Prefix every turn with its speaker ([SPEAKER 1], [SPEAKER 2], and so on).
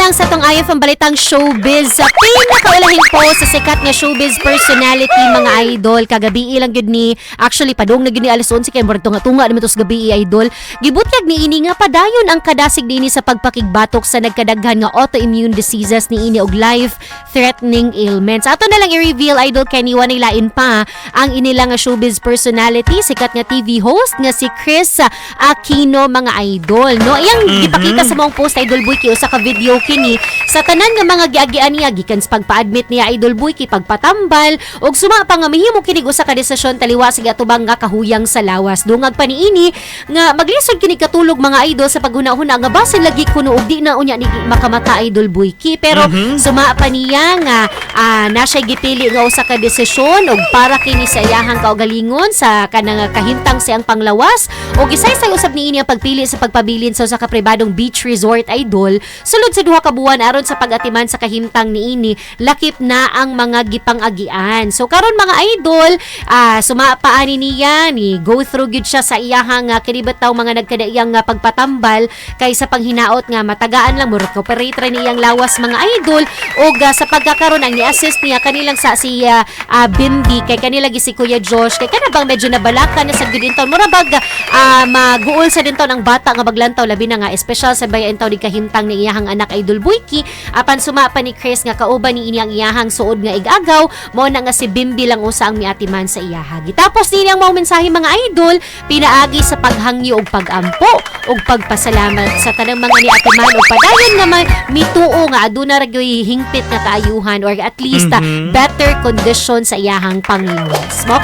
[SPEAKER 1] lang sa atong IFM Balitang Showbiz sa pinakaulahing post sa sikat nga showbiz personality, mga idol. Kagabi lang gyud ni, actually padung na gyud ni alas 11 kay murag tunga-tunga naman to sa gabi, idol. Gibutyag ni ini nga padayon ang kadasig niini sa pagpakigbatok sa nagkadaghan nga autoimmune diseases niini og life threatening ailments. Ato na lang i-reveal, Idol Kenny, walay lain pa ang inila nga showbiz personality, sikat nga TV host nga si Kris Aquino, mga idol, no? Iyang gipakita sa maong post, Idol Boyki, usa ka video kini sa tanan nga mga giagian niya gikan sa pagpa-admit niya, Idol Boyki, pagpatambal ug suma pa nga mahimo kini usa ka desisyon taliwa sa giatubang nga kahuyang sa lawas. Dungag pa niini nga maglisod kini katulog, mga idol, sa paghuna-huna nga basin lagi kuno og di na unya ni makamata, Idol Boyki. Pero suma pa niya nga na siya gipili nga usa ka desisyon ug para kini sa iyahang kaugalingon sa kanang kahimtang siyang panglawas ug isaysay usab niini ang pagpili sa pagpabilin sa usa ka pribadong beach resort, idol, sulod sa 2 ka buwan aron sa pag-atiman sa kahimtang niini, lakip na ang mga gipangagian. So karon, mga idol, suma pa ani niya ni go through gyud siya sa iyahang kini bitaw mga nagkadaiyang pagpatambal kay sa panghinaot nga matagaan lang mo recuperate ra ni iyang lawas, mga idol. Ug sa pagkakaron, ang ni-assist niya kanilang sa si Bimby kay kanila gi si Kuya Josh kay kana bang medyo nabalaka na sa gyud intawn, mura bag maguol sa dintawn ang bata nga maglantaw, labi na nga espesyal sa bayan taw ni kahimtang ni iyahang anak, Idol Boyki. Apan suma pa ni Kris nga kauban ni ini ang iyahang suod nga igagaw, mao na nga si Bimby lang usa ang miatiman sa iyaha. Gitapos niya ang maong mensahe, mga idol, pinaagi sa paghangyo og pagampo ug pagpasalamat sa tanang mga niatiman ug padayon nga mituo nga aduna ra gyoy hingpit nga kaayuhan or at least better condition sa iyahang panglawas. Mo